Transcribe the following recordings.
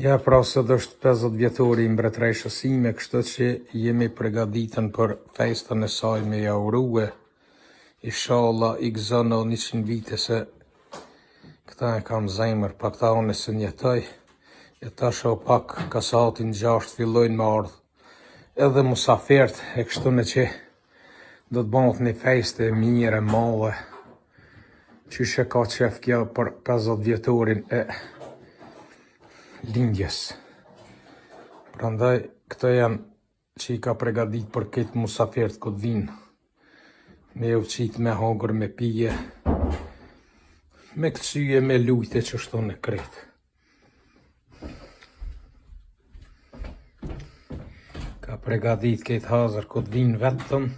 Ja pra sot është 50 vjetori i mbretëreshës sime, kështu që jemi pregaditën për festën e saj me ja urue. Inshallah i gëzon edhe 100 vite se këta e kam zemër, pa këta unë s'un jetoj. E tash o pak ka saatin 6 fillojnë me ardhë edhe musafirët e kështu në që do të bëhet një festë e mirë e madhe. Qysh e ka qef kjo për 50 vjetorin e lindjes. Prandaj këto janë që i ka pregadit për këtë musafirët ku të vinë. Me u qitë me hongër, me pije, me këcyje, me lujte që shto në kretë. Ka pregadit këtë hazër ku të vinë vetëm,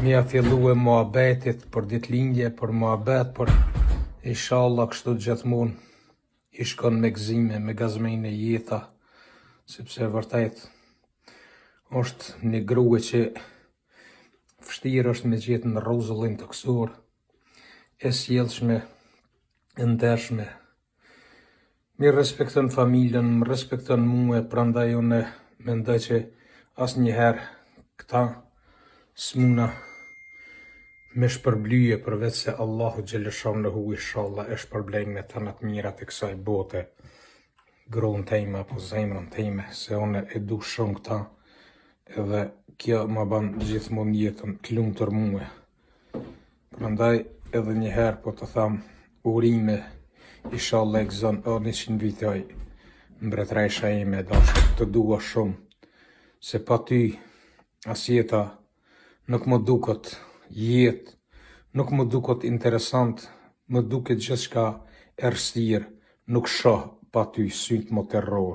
me ja fillue muhabetit për ditëlindje, për muhabet, për inshallah kështu gjithmonë i shkon me gëzime, me gazmene jeta, sepse vërtet është një grue që vështirë është me gjetë në rruzullin tokësor, e sjellshme, e ndershme, Mi respekton familjen, më respekton mue, prandaj unë mendoj që asnjëherë këta s'muna me shpërblyje përveç se Allahu xheleshanuhu inshallah e shpërblejnë me tana të mirat e kësaj bote gruan teme apo zemrën teme se unë e du shumë këta edhe kjo ma ban gjithmonë jetën të lumtur mue Prandaj edhe një herë po të tham urime ishalla e gëzon edhe 100 vite oj mbretëresha ime e dashur të dua shumë se pa ty as jeta nuk më duket jetë nuk më duket interesant më duket gjithçka errësirë nuk shoh pa ty sytë më terror.